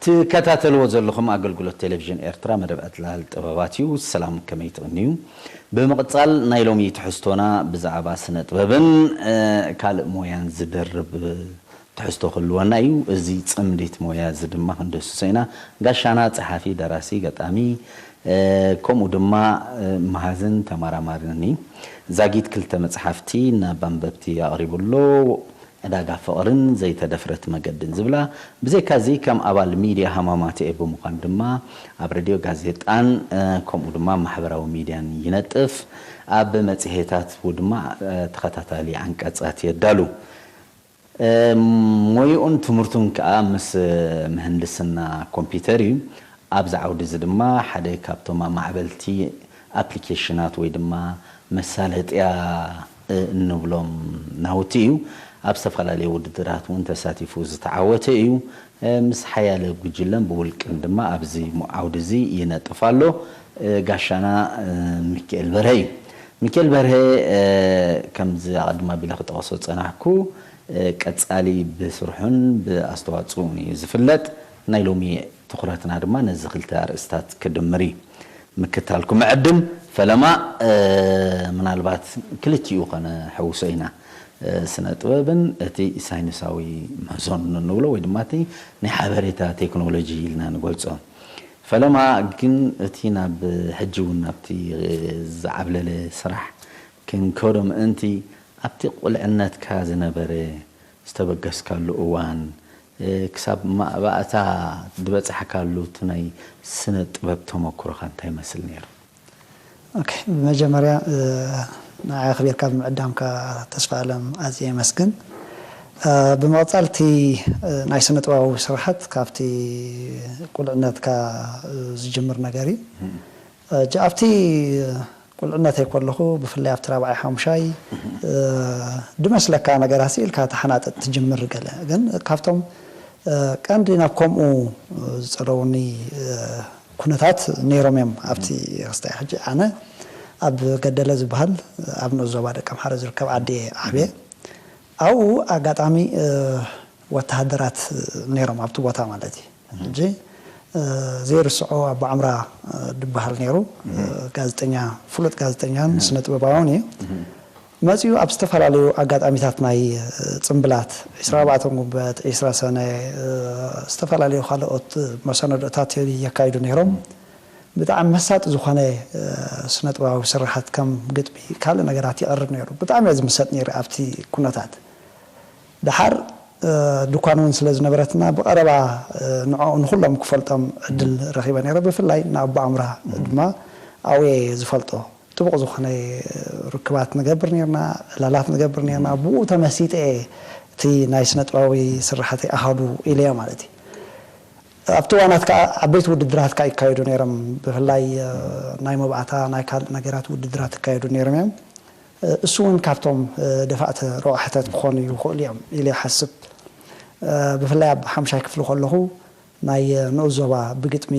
ትከታተልዎ ዘለኹም ኣገልግሎት ቴሌቪዥን ኤርትራ መደብ ዕላል ጥበባት እዩ። ሰላም፣ ከመይ ትቕንዩ? ብምቕጻል ናይ ሎሚ ትሕዝቶና ብዛዕባ ስነ ጥበብን፣ እ፣ ካልእ ሞያን ዝድርብ ትሕዝቶ ክህልወና እዩ። እዚ ጽምዲት ሞያ እዚ ድማ ክንድህስሶ ኢና። ጋሻና ጸሓፊ፣ ደራሲ፣ ገጣሚ፣ እ፣ ከምኡ ድማ፣ እ፣ መሃዝን ተመራማርን እዩ። ዛጊት ክልተ መጽሓፍቲ ናብ ኣንበብቲ ኣቕሪቡ ኣሎ። ዕዳጋ ፍቕርን ዘይተደፍረት መገድን ዝብላ። ብዘይካዚ ከም ኣባል ሚድያ ሃማማተኤ ብምዃን ድማ ኣብ ሬድዮ፣ ጋዜጣን፣ እ፣ ከምኡ ድማ ማሕበራዊ ሚድያን ይነጥፍ። ኣብ መጽሔታት ድማ፣ እ፣ ተኸታታሊ ዓንቀጻት የዳሉ። እ፣ ሞይኡን ትምህርቱን ከኣ ምስ ምህንድስና ኮምፒውተር እዩ። ኣብዚ ዓውዲ እዚ ድማ ሓደ ካብቶም ኣማዕበልቲ ኣፕሊኬሽናት ወይ ድማ መሳለጥያ፣ እ፣ እንብሎም ናውቲ እዩ። ኣብ ዝተፈላለዩ ውድድራት እውን ተሳቲፉ ዝተዓወተ እዩ። እ፣ ምስ ሓያለ ጉጅለን ብውልቅን ድማ ኣብዚ ሙ-፣ ዓውዲ እዚ ይነጥፍ ኣሎ። እ፣ ጋሻና፣ እ፣ ሚካኤል በርሀ እዩ። ሚካኤል በርሀ፣ እ፣ ከምዚ ኣቐድም ኣቢለ ክጠቕሶ ዝጸናሕኩ፣ እ፣ ቀጻሊ ብስርሑን ብኣስተዋጽኡን እዩ ዝፍለጥ። ናይ ሎሚ ትኹረትና ድማ ነዚ ክልተ ኣርእስታት ክድምር እዩ። ምክታልኩም ዕድም ፈለማ፣ እ፣ ምናልባት ክልቲኡ ከነሕውሶ ኢና። እ፣ ስነ ጥበብን እቲ ሳይንሳዊ ምህዞን እንብሎ ወይ ድማ እቲ ናይ ሓበሬታ ቴክኖሎጂ ኢልና ንገልጾ። ፈለማ ግን እቲ ናብ ሕጂ እውን ናብቲ ዝዓብለለ ስራሕ ክንከዶ ምእንቲ ኣብቲ ቁልዕነትካ ዝነበረ ዝተበገስካሉ እዋን፣ እ፣ ክሳብ ማእባእታ ዝበጻሕካሉ እቲ ናይ ስነ ጥበብ ተመኩሮኻ እንታይ ይመስል ነይሩ? ኦኬ፣ ብመጀመርያ፣ እ፣ ንዓይ ኣኽቢርካ ብምዕዳምካ ተስፋ ኣለም ኣዝየ የመስግን። እ፣ ብምቕጻል እቲ፣ እ፣ ናይ ስነ ጥበባዊ ስራሓት ካብቲ ቁልዕነትካ፣ እ፣ ዝጅምር ነገር እዩ። እ፣ ጅ-፣ ኣብቲ ቁልዕነተይ ከለኹ ብፍላይ ኣብቲ ራብዓይ ሓሙሻይ፣ እ፣ ድመስለካ ነገራት ኢልካ ተሓናጠጥ ትጅምር ገለ። ግን ካብቶም፣ እ፣ ቀንዲ ናብ ከምኡ ዝጸለውኒ፣ እ፣ ኩነታት ነይሮም እዮም። ኣብቲ ክስታይ ሕጂ ኣነ ኣብ ገደለ ዝበሃል ኣብ ንኡስ ዞባ ደቀምሓረ ዝርከብ ዓዲ እየ ዓብየ። ኣብኡ ኣጋጣሚ፣ እ፣ ወተሃደራት ነይሮም ኣብቲ ቦታ ማለት እዩ። ሕጂ፣ እ፣ ዘይርስዖ ኣቦ ዓምራ፣ እ፣ ድበሃል ነይሩ። እ፣ ጋዜጠኛ፣ ፍሉጥ ጋዜጠኛን ስነ ጥበባውን እዩ። መጺኡ ኣብ ዝተፈላለዩ ኣጋጣሚታት ናይ፣ እ፣ ጽምብላት፣ ዒስራ ኣርባዕተ ጉንበት፣ ዒስራ ሰነ፣ እ፣ ዝተፈላለዩ ካልኦት መሰናዶታት የካይዱ ነይሮም። ብጣዕሚ መሳጢ ዝኾነ፣ እ፣ ስነ ጥበባዊ ስርሓት ከም ግጥሚ፣ ካልእ ነገራት ይቐርብ ነይሩ። ብጣዕሚ እየ ዝምሰጥ ነይረ ኣብቲ ኩነታት። ደሓር፣ እ፣ ድኳን እውን ስለ ዝነበረትና ብቐረባ፣ እ፣ ንዕኡ ንኹሎም ክፈልጦም ዕድል ረኺበ ነይረ። ብፍላይ ንኣቦ ኣምራ ድማ ኣብኡ እየ ዝፈልጦ። ጥቡቕ ዝኾነ ርክባት ንገብር ነይርና፣ ዕላላት ንገብር ነይርና። ብኡ ተመሲጠ እየ እቲ ናይ ስነ ጥበባዊ ስራሓተይ ኣሃዱ ኢለዮ ማለት እዩ። ኣብቲ እዋናት ከዓ ዓበይቲ ውድድራት ከዓ ይካየዱ ነይሮም። ብፍላይ፣ እ፣ ናይ መባእታ፣ ናይ ካልእ ነገራት ውድድራት ይካየዱ ነይሮም እዮም። እ፣ እሱ እውን ካብቶም፣ እ፣ ደፋእቲ ረቋሕታት ክኾኑ ይኽእሉ እዮም ኢለ ይሓስብ። እ፣ ብፍላይ ኣብ ሓምሻይ ክፍሊ ከለኹ ናይ፣ እ፣ ንኡስ ዞባ ብግጥሚ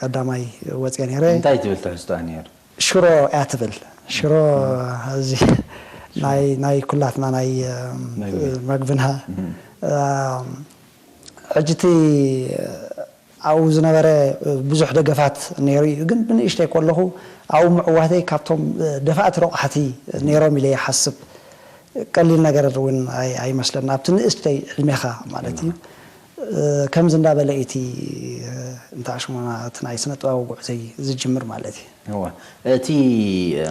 ቀዳማይ ወፅየ ነይረ። እንታይ ትብል ትሕዝቶኣ ነይሩ? ሽሮ እያ ትብል። ሽሮ እዚ ናይ፣ ናይ ኩላትና ናይ፣ እ፣ መግቢ። መግብና። እም። እ፣ ሕጂ እቲ ኣብኡ ዝነበረ ብዙሕ ደገፋት ነይሩ እዩ። ግን ብንእሽተይ ከለኹ ኣብኡ ምዕዋተይ ካብቶም ደፋእቲ ረቋሕቲ ነይሮም ኢለ ይሓስብ። ቀሊል ነገር እውን ኣይ-፣ ኣይመስለና። ኣብቲ ንእሽተይ ዕድሜኻ ማለት እዩ። ከምዚ እንዳበለ እቲ እንታይ ሽሞና እቲ ናይ ስነ ጥበባዊ ጉዕዘይ ዝጅምር ማለት እዩ። እዋ፣ እቲ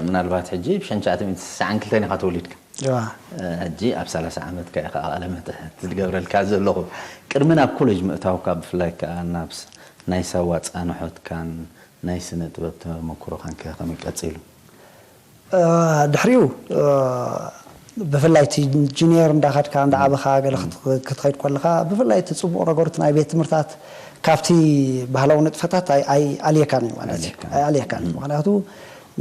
ምናልባት ሕጂ ብ ሸንሻዓተ ሚእቲ ስሳን ክልተን ኢኻ ተወሊድካ። እዋ። እ፣ ሕጂ ኣብ ሰላሳ ዓመትካ ኢኻ ቃለ መሕትት ዝገብረልካ ዘለኹ። ቅድሚ ናብ ኮሌጅ ምእታውካ ብፍላይ ከኣ ናብ ስ-፣ ናይ ሳዋ ጻንሖትካን ናይ ስነ ጥበብ ተመኩሮኻን ከ ከመይ ቀጺሉ? እ፣ ድሕሪኡ፣ እ፣ ብፍላይ እቲ ጁኒየር እንዳኸድካ እንዳዓበኻ ገለ ክት-፣ ክትኸይድ ከለኻ ብፍላይ እቲ ጽቡቕ ነገሩ እቲ ናይ ቤት ትምህርታት ካብቲ ባህላዊ ንጥፈታት ኣይ-፣ ኣይ-፣ ኣልየካን እዩ ማለት እዩ። ኣልየካን። ኣይ-፣ ኣልየካን እዩ። ምኽንያቱ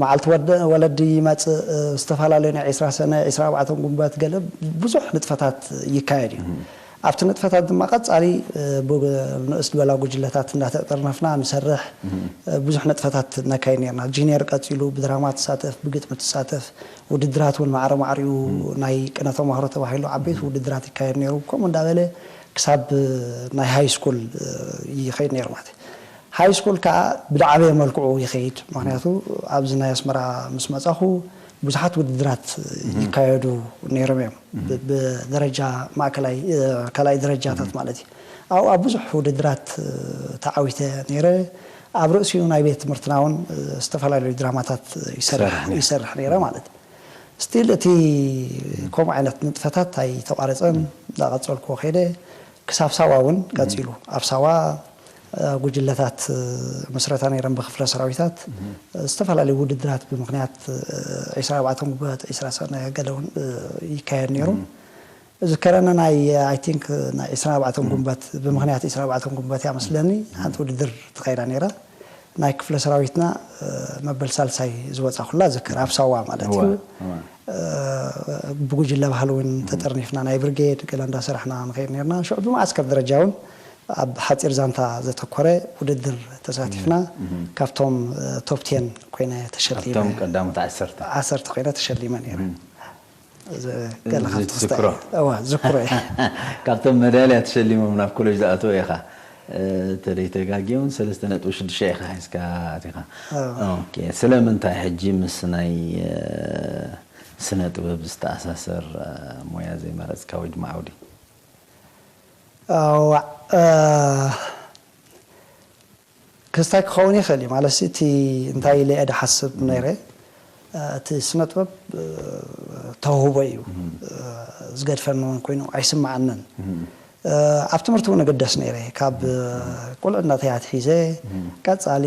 መዓልቲ ወደ-፣ ወለዲ ይመጽእ፣ እ፣ ዝተፈላለዩ ናይ ዒስራ ሰነ፣ ዒስራ ኣርባዕተ ጉንበት፣ ገለ ብዙሕ ንጥፈታት ይካየድ እዩ። ኣብቲ ንጥፈታት ድማ ቀጻሊ፣ እ፣ ብ-፣ ንእስ ዝበላ ጉጅለታት እንዳተጠርነፍና ንሰርሕ፣ እ፣ ብዙሕ ንጥፈታት ነካይድ ነርና። ጂኒየር ቀጺሉ ብድራማ ትሳተፍ፣ ብግጥሚ ትሳተፍ፣ ውድድራት እውን ማዕረ ማዕሪኡ ናይ ቅነ ተማሃሮ ተባሂሉ ዓበይቲ ውድድራት ይካየድ ነይሩ። ከምኡ እንዳበለ ክሳብ ናይ ሃይ ስኩል ይኸይድ ነይሩ ማለት እዩ። ሃይ ስኩል ከዓ ብዝዓበየ መልክዑ ይኸይድ። ምክንያቱ ኣብዚ ናይ ኣስመራ ምስ መጻኹ ብዙሓት ውድድራት ይካየዱ ነይሮም እዮም። ብ- ብደረጃ ማእከላይ፣ ካልኣይ ደረጃታት ማለት እዩ። ኣብኡ ኣብ ብዙሕ ውድድራት ተዓዊተ ነይረ። ኣብ ርእሲኡ ናይ ቤት ትምህርትና እውን ዝተፈላለዩ ድራማታት ይሰርሕ ይሰርሕ ነይረ ማለት እዩ። ስቲል እቲ ከምኡ ዓይነት ንጥፈታት ኣይተቋረፀን፣ እንዳቐፀልኩዎ ከይደ። ክሳብ ሳዋ እውን ቀፂሉ። ኣብ ሳዋ ጉጅለታት ምስረታ ነይረን ብክፍለ ሰራዊታት። ዝተፈላለዩ ውድድራት ብምክንያት ዒስራ ኣርባዕተ ጉንበት፣ ዒስራ ሰነ ገለ እውን ይካየድ ነይሩ። ዝከረኒ ናይ ኣይ ቲንክ ናይ ዒስራ ኣርባዕተ ጉንበት፣ ብምክንያት ዒስራ ኣርባዕተ ጉንበት እያ መስለኒ ሓንቲ ውድድር ተካይዳ ነይራ። ናይ ክፍለ ሰራዊትና መበል ሳልሳይ ዝወፃ ኩላ ዝክር ኣብ ሳዋ ማለት እዩ። ብጉጅለ ባህሊ እውን ተጠርኒፍና ናይ ብርጌድ ገለ እንዳሰራሕና ንኸይድ ነርና። ሽዑ ብመዓስከር ደረጃ እውን ኣብ ሓፂር ዛንታ ዘተኮረ ውድድር ተሳቲፍና። ካብቶም ቶፕ ቴን ኮይነ ተሸሊመ። ካብቶም ቀዳሞት ዓሰርተ። ዓሰርተ ኮይነ ተሸሊመ ነይረ። ገለ ካብቲ ዝትዝክሮ። ክስታይ- እዋ ዝክሮ እየ። ካብቶም መዳልያ ተሸሊሞም ናብ ኮሌጅ ዝኣተወ ኢኻ። ተደይ ተጋጊ እውን ሰለስተ ነጥቢ ሽዱሽተ ኢኻ ሒዝካ ኣቲኻ። ኦኬ፣ ስለምንታይ ሕጂ ምስ ናይ ስነ ጥበብ ዝተኣሳሰር ሞያ ዘይመረፅካ ወይ ድማ ዓውዲ? እዋ ክስታይ ክኸውን ይኽእል እዩ ማለት እቲ እንታይ ኢለ እየ ድሓስብ ነይረ። እቲ ስነ ጥበብ ተውህቦ እዩ። ዝገድፈኒ እውን ኮይኑ ኣይስምዓንን። ኣብ ትምህርቲ እውን እግደስ ነይረ ካብ ቁልዕነተይ ኣትሒዘ። ቀፃሊ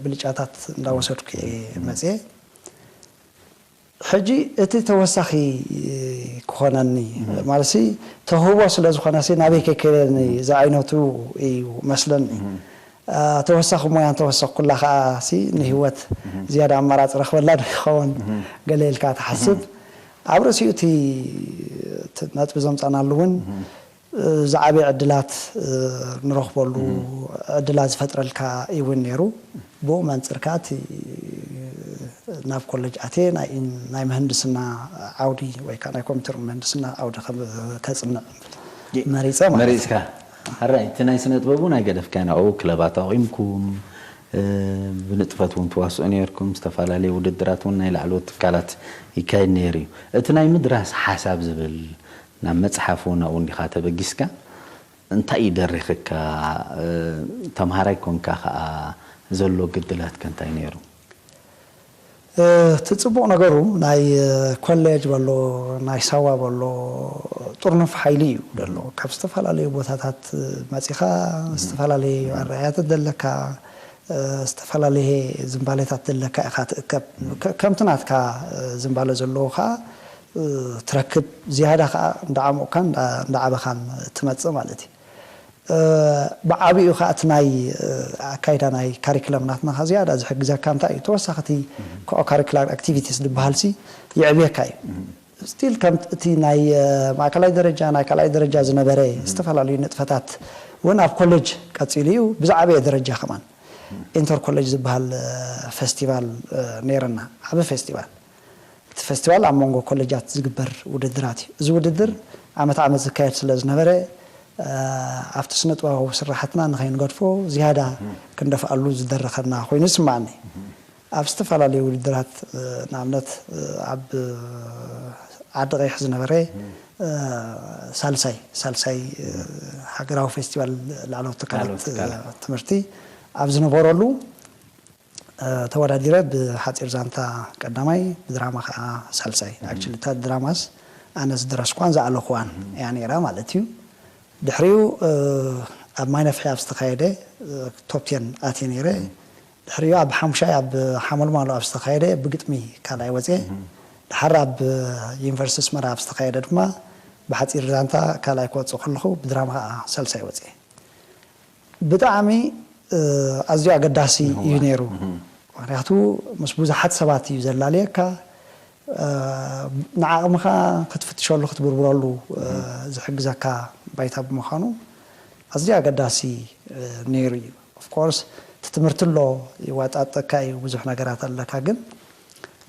ብልጫታት እንዳወሰድኩ እየ መፅየ። ሕጂ እቲ ተወሳኺ ክኾነኒ ማለት ተውህቦ ስለ ዝኾነ ናበይ ከይከደኒ ዝዓይነቱ እዩ መስለኒ። ተወሳኺ ሞያ እንተወሰኽኩላ ከዓ ንህይወት ዝያዳ ኣማራፂ ረኽበላ ዶ ይኸውን ገለ ኢልካ ትሓስብ። ኣብ ርእሲኡ እቲ ነጥቢ ዘምፃናሉ እውን ዝዓበየ ዕድላት ንረኽበሉ ዕድላት ዝፈጥረልካ እውን ነይሩ። ብኡ መንፅር ከዓ እቲ ናብ ኮለጅ ኣትየ ናይ ምህንድስና ዓውዲ ወይ ከዓ ናይ ኮምፒተር ምህንድስና ዓውዲ ከፅንዕ መሪፀ ማለት እዩ። መሪፅካ። ሕራይ እቲ ናይ ስነ ጥበብ እውን ኣይገደፍካን። ኣብኡ ክለባት ኣቑምኩም፣ ብንጥፈት እውን ትዋስኡ ነርኩም። ዝተፈላለዩ ውድድራት እውን ናይ ላዕለዎት ትካላት ይካየድ ነይሩ እዩ። እቲ ናይ ምድራስ ሓሳብ ዝብል ናብ መፅሓፍ እውን ኣብኡ እንዲኻ ተበጊስካ። እንታይ እዩ ደሪኽካ? ተምሃራይ ኮንካ ከዓ ዘሎ ግድላትከ እንታይ ነይሩ? እቲ ፅቡቕ ነገሩ ናይ ኮሌጅ በሎ ናይ ሳዋ በሎ ጥርኑፍ ሓይሊ እዩ ዘሎ። ካብ ዝተፈላለዩ ቦታታት መፂኻ ዝተፈላለዩ ኣረኣያታት ዘለካ ዝተፈላለየ ዝንባሌታት ዘለካ ኢኻ ትእከብ። ከምቲ ናትካ ዝንባለ ዘለዎ ከዓ ትረክብ። ዝያዳ ከዓ እንዳዓሞቕካን እንዳዓበኻን ትመፅእ ማለት እዩ። ብዓብኡ ከዓ እቲ ናይ ኣካይዳ ናይ ካሪክለም ናትና ከዓ ዝያዳ ዝሕግዘካ እንታይ እዩ? ተወሳኺ እቲ ኮ ካሪክላር ኣክቲቪቲስ ዝበሃል ሲ የዕብየካ እዩ። ስቲል ከም እቲ ናይ ማእከላይ ደረጃ ናይ ካልኣይ ደረጃ ዝነበረ ዝተፈላለዩ ንጥፈታት እውን ኣብ ኮሌጅ ቀፂሉ እዩ። ብዝዓበየ ደረጃ ከማን ኢንተር ኮሌጅ ዝበሃል ፈስቲቫል ነይርና፣ ዓቢ ፈስቲቫል። እቲ ፈስቲቫል ኣብ መንጎ ኮሌጃት ዝግበር ውድድራት እዩ። እዚ ውድድር ዓመት ዓመት ዝካየድ ስለ ዝነበረ ኣብቲ ስነ ጥበባዊ ስራሓትና ንኸይንገድፎ ዝያዳ ክንደፍኣሉ ዝደረኸና ኮይኑ ይስምዓኒ። ኣብ ዝተፈላለዩ ውድድራት ንኣብነት ኣብ ዓዲ ቀይሕ ዝነበረ ሳልሳይ ሳልሳይ ሃገራዊ ፌስቲቫል ላዕለዎት ትካላት ትምህርቲ ኣብ ዝነበረሉ ተወዳዲረ ብሓፂር ዛንታ ቀዳማይ ብድራማ ከዓ ሳልሳይ። ኣክቹሊ እታ ድራማስ ኣነ ዝደረስኳን ዝኣለኽዋን እያ ነይራ ማለት እዩ። ድሕሪኡ ኣብ ማይ ነፍሒ ኣብ ዝተኻየደ ቶፕ ቴን ኣትየ ነይረ። ድሕሪኡ ኣብ ሓሙሻይ ኣብ ሓመልማሎ ኣብ ዝተኻየደ ብግጥሚ ካልኣይ ወፅየ። ድሓር ኣብ ዩኒቨርሲቲ ኣስመራ ኣብ ዝተኻየደ ድማ ብሓፂር ዛንታ ካልኣይ ክወፅእ ከለኹ ብድራማ ከዓ ሳልሳይ ወፅየ። ብጣዕሚ ኣዝዩ ኣገዳሲ እዩ ነይሩ። ምክንያቱ ምስ ብዙሓት ሰባት እዩ ዘላለየካ። ንዓቕምኻ ክትፍትሸሉ ክትብርብረሉ ዝሕግዘካ ባይታ ብምዃኑ ኣዝዩ ኣገዳሲ ነይሩ እዩ። ኦፍኮርስ እቲ ትምህርቲ ኣሎ ይዋጣጠካ እዩ ብዙሕ ነገራት ኣለካ ግን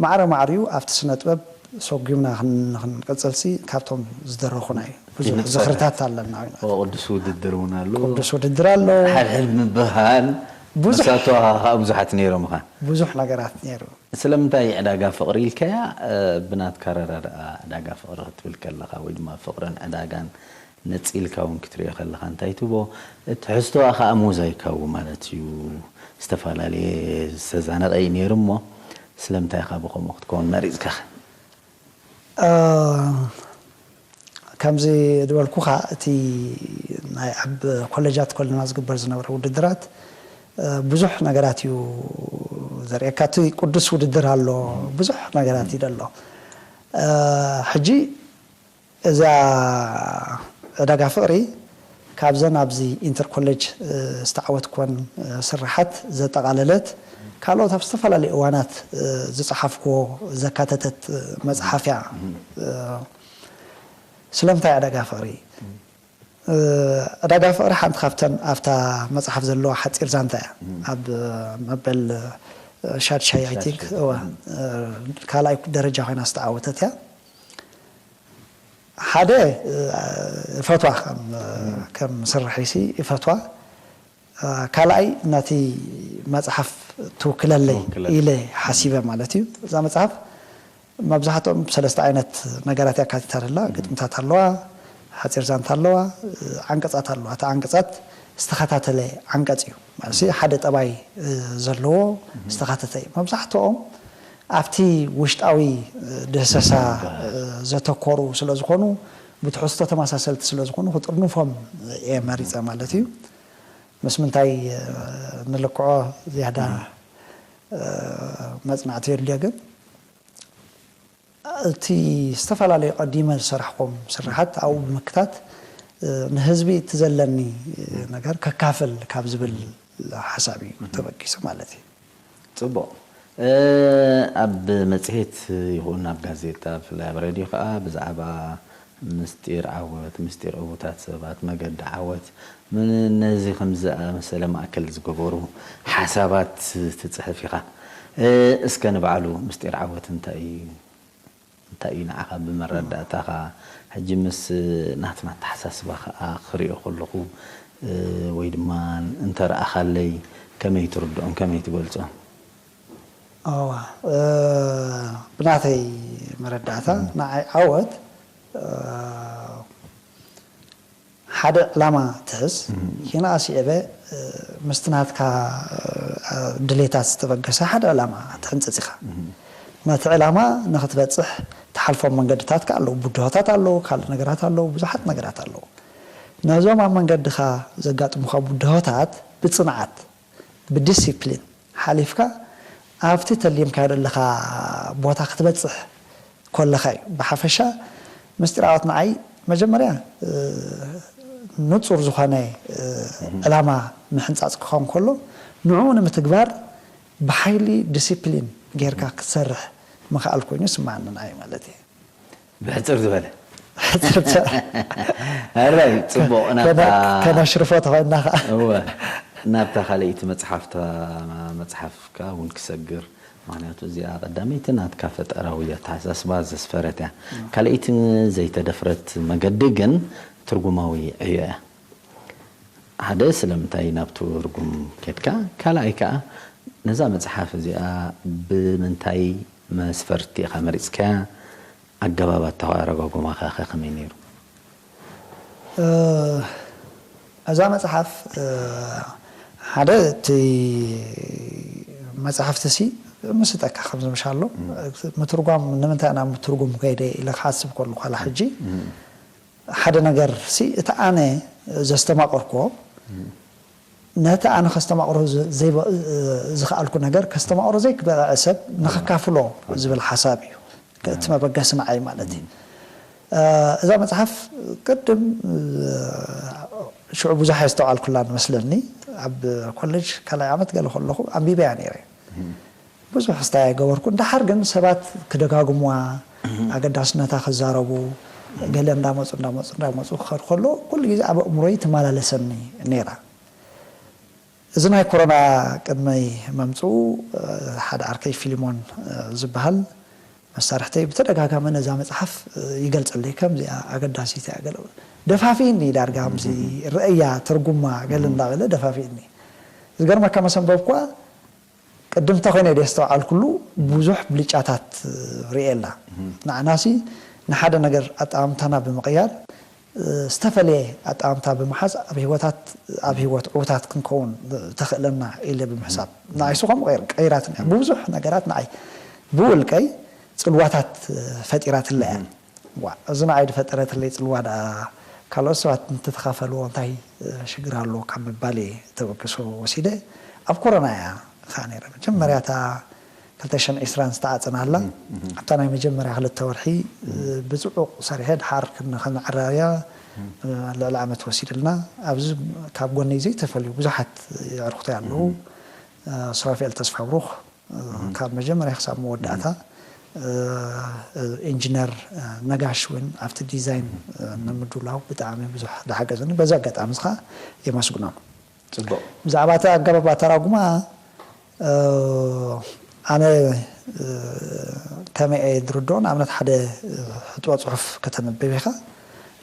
ማዕረ ማዕሪኡ ኣብቲ ስነ ጥበብ ሰጉምና ክን- ክንቅጽልሲ ካብቶም ዝደረኹና እዩ። ብዙሕ ይንጸር። ዝኽርታት ኣለና። ኦ፣ ቅዱስ ውድድር እውን ኣሎ። ቅዱስ ውድድር ኣሎ። ሓድሕድ ምብሃል ብዙሕ መሳቶ ከዓ ብዙሓት ነይሮም ኻ። ብዙሕ ነገራት ነይሩ። ስለምንታይ ዕዳጋ ፍቕሪ ኢልካያ? እ፣ ብናትካ ረዳድኣ ዕዳጋ ፍቕሪ ክትብል ከለኻ ወይ ድማ ፍቕርን ዕዳጋን ነፂልካ እውን ክትሪኦ ከለኻ እንታይ ትቦ? ትሕዝቶኣ ከዓ ሞዛይካዊ ማለት እዩ። ዝተፈላለየ ዝተዛነቐ እዩ ነይሩ እሞ ስለምንታይ ኢኻ ብኸምኡ ክትከውን መሪፅካ? እ፣ ከምዚ ዝበልኩኻ እቲ ናይ ኣብ ኮሌጃት ኮለና ዝግበር ዝነበረ ውድድራት እ፣ ብዙሕ ነገራት እዩ ዘርእየካ። እቲ ቅዱስ ውድድር ኣሎ፣ ብዙሕ ነገራት እዩ ዘሎ። እ፣ ሕጂ እዛ ዕዳጋ ፍቕሪ ካብዘን ኣብዚ ኢንተር ኮሌጅ እ፣ ዝተዓወትኩወን እ፣ ስርሓት ዘጠቓለለት ካልኦት ኣብ ዝተፈላለዩ እዋናት እ፣ ዝጸሓፍኩዎ ዘካተተት እ፣ መጽሓፍ እያ። እ፣ ስለምንታይ ዕዳጋ ፍቕሪ? እ፣ ዕዳጋ ፍቕሪ ሓንቲ ካብተን ኣብታ መጽሓፍ ዘለዋ ሓጺር ዛንታ እያ። ኣብ መበል እ፣ ሻድሻይ ኣይ ቲንክ እወ እ፣ ካልኣይ ደረጃ ኮይና ዝተዓወተት እያ። ሓደ እ፣ እፈትዋ ከም ከም ስርሒሲ እፈትዋ። እ፣ ካልኣይ ነቲ መጽሓፍ ትውክለለይ ትውክለለይ። ኢለ ሓሲበ ማለት እዩ። እዛ መጽሓፍ መብዛሕትኦም ሰለስተ ዓይነት ነገራት እያ ኣካቲታ ዘላ። ግጥምታት ኣለዋ፣ ሓጺር ዛንታ ኣለዋ፣ እ፣ ዓንቀጻት ኣለዋ። እቲ ዓንቀጻት ዝተኸታተለ ዓንቀጽ እዩ። ማለት ሓደ ጠባይ እ፣ ዘለዎ ዝተኻተተ እዩ። መብዛሕትኦም ኣብቲ ውሽጣዊ እ፣ ድህሰሳ እ፣ ዘተኮሩ ስለ ዝኾኑ ብትሕዝቶ ተመሳሰልቲ ስለ ዝኾኑ ክጥርንፎም እየ መሪፀ ማለት እዩ። ምስ ምንታይ እ፣ ንልክዖ ዝያዳ እ፣ መፅናዕቲ የድልዮ ግን እቲ ዝተፈላለዩ ቀዲመ ዝሰራሕኩም ስራሓት ኣብኡ ብምክታት እ፣ ንህዝቢ እቲ ዘለኒ ነገር ከካፍል ካብ ዝብል ሓሳብ እዩ ተበጊሱ ማለት እዩ። ፅቡቕ። እ፣ ኣብ መፅሄት ይኹን ኣብ ጋዜጣ ብፍላይ ኣብ ሬድዮ ከዓ ብዛዕባ ምስጢር ዓወት፣ ምስጢር ዕዉታት ሰባት፣ መገዲ ዓወት፣ ምን ነዚ ከም ዝኣመሰለ ማእከል ዝገበሩ ሓሳባት ትፅሕፍ ኢኻ። እ፣ እስከ ንባዕሉ ምስጢር ዓወት እንታይ እዩ? እንታይ እዩ ንዓኻ ብመረዳእታኻ? ሕጂ ምስ ናትና ኣተሓሳስባ ከዓ ክሪኦ ከለኹ እ፣ ወይ ድማ እንተረኣኻለይ ከመይ ትርድኦም ከመይ ትገልፆም? እዋ እ፣ ብናተይ መረዳእታ ንዓይ ዓወት እ፣ ሓደ ዕላማ ትሕዝ። ኪና ስዒበ እ፣ ምስቲ ናትካ እ፣ ድሌታት ዝተበገሰ ሓደ ዕላማ ትሕንፅፅ ኢኻ። ነቲ ዕላማ ንክትበፅሕ ትሓልፎም መንገድታት ከ ኣለዉ፣ ብድሆታት ኣለዉ፣ ካልእ ነገራት ኣለዉ፣ ብዙሓት ነገራት ኣለዉ። ነዞም ኣብ መንገድኻ ዘጋጥሙኻ ብድሆታት ብፅንዓት ብዲሲፕሊን ሓሊፍካ ኣብቲ ተሊምካዮ ዘለኻ ቦታ ክትበፅሕ ከለኻ እዩ። ብሓፈሻ ምስጢር ዓወት ንዓይ መጀመርያ እ፣ ንፁር ዝኾነ እ፣ ዕላማ ምሕንፃፅ ክኸውን ከሎ ንዕኡ ንምትግባር ብሓይሊ ዲሲፕሊን ጌርካ ክትሰርሕ ምኽኣል ኮይኑ ይስምዓኒ ንዓይ ማለት እዩ። ብሕፅር ዝበለ ሕፅርተ ኣራይ ፅቡቕ ናብታ ከነሽርፎ ተኾይንና ከዓ እወ ናብታ ካልኣይቲ መፅሓፍታ መፅሓፍካ እውን ክሰግር ምክንያቱ እዚኣ ቀዳመይቲ ናትካ ፈጠራዊ ኣተሓሳስባ ዘስፈረት እያ ካልኣይቲ ዘይተደፍረት መገዲ ግን ትርጉማዊ ዕዮ እያ ሓደ ስለምንታይ ናብ ትርጉም ኬድካ ካልኣይ ከዓ ነዛ መፅሓፍ እዚኣ ብምንታይ መስፈርቲ ኢኻ መሪፅካያ ኣገባብ ኣተረጓጎማኸ ከ ከመይ ነይሩ? እዛ መፅሓፍ ሓደ እቲ መፅሓፍቲ ሲ ምስጠካ ከምዚ ምሻሎ ምትርጓም ንምንታይ ናብ ምትርጉም ከይደ ኢለ ክሓስብ ከሉ ኳላ ሕጂ ሓደ ነገር ሲ እቲ ኣነ ዘስተማቐርኮ ነቲ ኣነ ከስተማቕሮ ዝኽኣልኩ ነገር ከስተማቕሮ ዘይክበቕዐ ሰብ ንኸካፍሎ ዝብል ሓሳብ እዩ እቲ መበገሲ ንዓይ ማለት እዩ። እዛ መፅሓፍ ቅድም ሽዑ ብዙሕ የስተውዓልኩላ ንመስለኒ ኣብ ኮሌጅ ካልኣይ ዓመት ገለ ከለኹ ኣንቢበያ ነይረ። ብዙሕ ስታይ ኣይገበርኩን። ደሓር ግን ሰባት ክደጋግሙዋ ኣገዳስነታ ክዛረቡ ገለ እንዳመፁ እንዳመፁ እንዳመፁ ክኸድ ከሎ ኩሉ ግዜ ኣብ ኣእምሮይ ትመላለሰኒ ነይራ። እዚ ናይ ኮሮና ቅድመይ መምፅኡ ሓደ ዓርከይ ፊሊሞን ዝበሃል መሳርሕተይ ብተደጋጋሚ ነዛ መጽሓፍ ይገልጸለይ፣ ከምዚኣ ኣገዳሲት እያ ገለ ደፋፊእኒ፣ ዳርጋ ከምዚ ርእያ ተርጉማ ገለ እንዳበለ ደፋፊእኒ። ዝገርመካ መሰንበብኳ ቅድምታ ኮይነ ደስተውዓልኩሉ ብዙሕ ብልጫታት ርእየላ። ንዓናሲ ንሓደ ነገር ኣጠማምታና ብምቕያር ዝተፈለየ ኣጠማምታ ብምሓዝ ኣብ ህይወታት ኣብ ህይወት ዕውታት ክንከውን ተኽእለና ኢለ ብምሕሳብ ንዓይሱ ከምኡ ቀይር ቀይራትን እያ። ብዙሕ ነገራት ንዓይ ብውልቀይ ጽልዋታት ፈጢራትለ እያ። ዋ እዚ ንዓይ ዝፈጠረትለይ ጽልዋ ደኣ ካልኦት ሰባት እንተተኻፈልዎ እንታይ ሽግር ኣለዎ ካብ ምባል እየ ተበግሶ ወሲደ። ኣብ ኮሮና እያ ኸዓ ነይረ መጀመርያ እታ ክልተ ሽሕን ዕስራን ዝተዓጸና ኣላ። ኣብታ ናይ መጀመርያ ክልተ ወርሒ ብጽዑቕ ሰሪሐ ድሓር ክንኸነዕራርያ ልዕሊ ዓመት ወሲድልና። ኣብዚ ካብ ጎነይ ዘይተፈልዩ ብዙሓት የዕርኽቶይ ኣለዉ። ሱራፌል ተስፋብሩኽ ካብ መጀመርያ ክሳብ መወዳእታ፣ ኢንጂነር ነጋሽ እውን ኣብቲ ዲዛይን ንምድላው ብጣዕሚ ብዙሕ ዝሓገዘኒ፣ በዚ ኣጋጣሚ እዚ ከዓ የመስግኖም። ጽቡቕ። ብዛዕባ እቲ ኣገባብ ኣተራጉማ ኣነ ከመይ እየ ዝርድኦ፣ ንኣብነት ሓደ ሕጥቦ ጽሑፍ ከተንብብ ኢኻ፣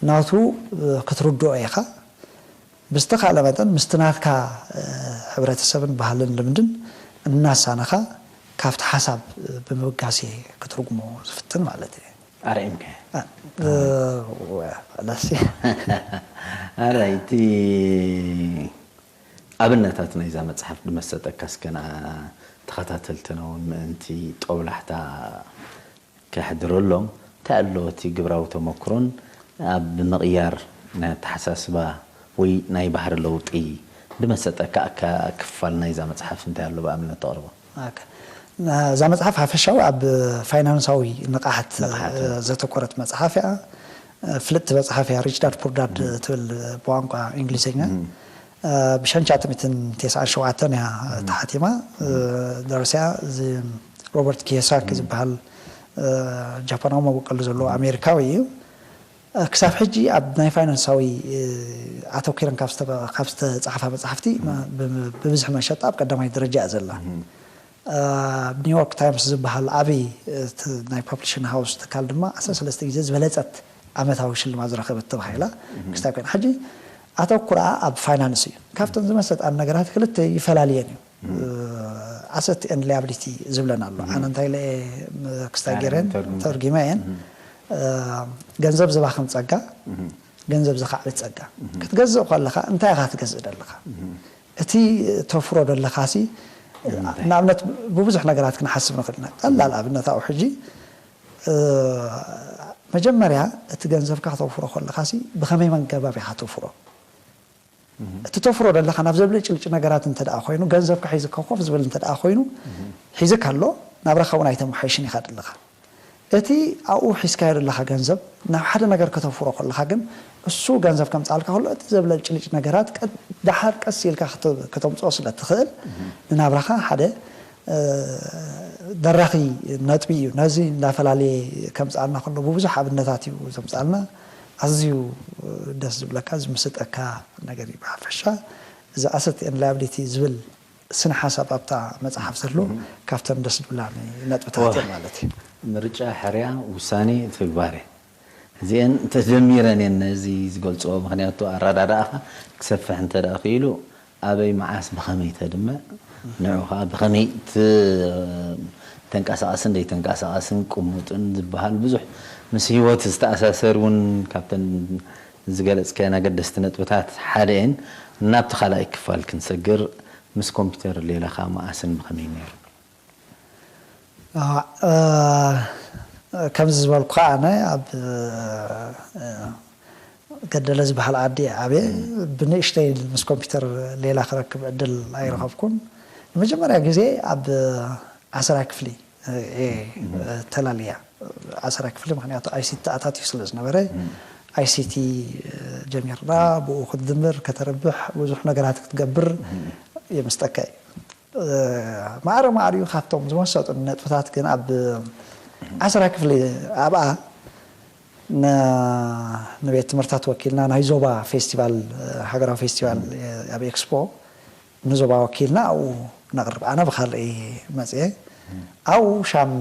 ናቱ ክትርድኦ ኢኻ። ብዝተኻእለ መጠን ምስቲ ናትካ ሕብረተሰብን ባህልን ልምድን እናሳነኻ ካብቲ ሓሳብ ብምብጋስ እየ ክትርጉሞ ዝፍትን ማለት እየ። ኣርዒምካዮ። ኣራይ እቲ ኣብነታት ናይዛ መጽሓፍ ድመሰጠካ እስከ ንዓ ተኸታተልትና እውን ምእንቲ ጦብላሕታ ከሕድረሎም እንታይ ኣሎ እቲ ግብራዊ ተመክሮን ኣብ ብምቕያር ናይ ኣተሓሳስባ ወይ ናይ ባህሪ ለውጢ ድመሰጠካ ክፋል ናይዛ መጽሓፍ እንታይ ኣሎ ብኣብነት ተቕርቦ? እዛ መጽሓፍ ሓፈሻዊ ኣብ ፋይናንሳዊ ንቕሓት ዘተኮረት መጽሓፍ እያ። ፍልጥቲ መጽሓፍ እያ፣ ሪች ዳድ ፑር ዳድ ትብል ብቋንቋ እንግሊዝኛ። ብሸንቻ ጥሚትን ቴስዓን ሸውዓተን እያ ተሓቲማ። ደራሲያ እዚ ሮበርት ኪዮሳኪ ዝበሃል ጃፓናዊ መበቆል ዘለዎ ኣሜሪካዊ እዩ። ክሳብ ሕጂ ኣብ ናይ ፋይናንሳዊ ኣተኪረን ካብ ዝተፃሓፋ መፅሓፍቲ ብብዝሒ መሸጣ ኣብ ቀዳማይ ደረጃ እያ ዘላ። ኣብ ኒውዮርክ ታይምስ ዝበሃል ዓብይ ናይ ፐብሊሽን ሃውስ ትካል ድማ ዓሰርተ ሰለስተ ግዜ ዝበለፀት ዓመታዊ ሽልማት ዝረኸበት ተባሂላ ክስታይ ኮይና። ሕጂ ኣተኩራ ኣብ ፋይናንስ እዩ። ካብተን ዝመሰጣን ነገራት ክልተ ይፈላልየን እዩ። ኣሰት ኤንድ ላያብሊቲ ዝብለን ኣሎ። ኣነ እንታይ ኢለ ክስታይ ገይረን ተርጊመ እየን። ገንዘብ ዝባኽን ፀጋ፣ ገንዘብ ዘኻዕብት ፀጋ። ክትገዝእ ከለኻ እንታይ ኢኻ ትገዝእ ደለኻ? እቲ ተፍሮ ደለኻሲ ንኣብነት ብብዙሕ ነገራት ክንሓስብ ንኽእል ኢና። ቀላል ኣብነት ኣብኡ ሕጂ መጀመርያ እቲ ገንዘብካ ክተውፍሮ ከለኻሲ ብኸመይ መንገባብ ኢኻ ተውፍሮ? እቲ ተፍሮ ደለኻ ናብ ዘብለጭልጭ ነገራት እንተ ደኣ ኮይኑ፣ ገንዘብካ ሒዝካ ኮፍ ዝብል እንተ ደኣ ኮይኑ፣ ሒዝካ ኣሎ፣ ናብራኻ እውን ኣይተመሓይሽን ኢኻ ደለኻ። እቲ ኣብኡ ሒዝካዮ ደለኻ ገንዘብ ናብ ሓደ ነገር ከተፍሮ ከለኻ ግን እሱ ገንዘብ ከምፅኣልካ ከሎ እቲ ዘብለጭልጭ ነገራት ቀ- ደሓር ቀስ ኢልካ ክተ- ከተምፅኦ ስለ ትኽእል ንናብራኻ ሓደ ደራኺ ነጥቢ እዩ። ነዚ እንዳፈላለየ ከምፅኣልና ከሎ ብብዙሕ ኣብነታት እዩ ዘምፅኣልና። ኣዝዩ ደስ ዝብለካ ዝምስጠካ ነገር እዩ። ብሓፈሻ እዚ ኣሰት ኤንድ ላያብሊቲ ዝብል ስነ ሓሳብ ኣብታ መፅሓፍ ዘሎ ካብተን ደስ ዝብላኒ ነጥብታት እየን ማለት እዩ። ምርጫ ሕርያ ውሳኔ ትግባሬ እዚአን ተደሚረን እየን ነዚ ዝገልፅኦ። ምክንያቱ ኣረዳድኣኻ ክሰፍሕ እንተ ደኣ ክኢሉ ኣበይ መዓስ ብኸመይ ተድምዕ ንዑ ከዓ ብኸመይ ት- ተንቀሳቐስን ዘይተንቀሳቐስን ቅሙጥን ዝበሃል ብዙሕ ምስ ህይወት ዝተኣሳሰር እውን ካብተን ዝገለፅካየን ኣገደስቲ ነጥብታት ሓደ እየን። ናብቲ ካልኣይ ክፋል ክንሰግር ምስ ኮምፒውተር ሌላኻ መዓስን ብኸመይ ነይሩ? ከምዚ ዝበልኩ ኣነ ኣብ ገደለ ዝበሃል ዓዲ እየ ዓብየ። ብንእሽተይ ምስ ኮምፒውተር ሌላ ክረክብ ዕድል ኣይረኸብኩን። ንመጀመርያ ግዜ ኣብ ዓስራ ክፍሊ እየ ተላልያ። ዓስራ ክፍሊ ምክንያቱ ኣይሲቲ ተኣታትዩ ስለ ዝነበረ ኣይሲቲ ጀሚርና። ብኡ ክትድምር ከተርብሕ ብዙሕ ነገራት ክትገብር የምስጠካ እዩ። ማዕረ ማዕሪኡ ካብቶም ዝመሰጡ ነጥብታት ግን ኣብ ዓስራ ክፍሊ ኣብኣ ንቤት ትምህርታት ወኪልና ናይ ዞባ ፌስቲቫል ሃገራዊ ፌስቲቫል ኣብ ኤክስፖ ንዞባ ወኪልና ኣብኡ ነቕርብ። ኣነ ብካልእ መፅየ ኣብኡ ሻም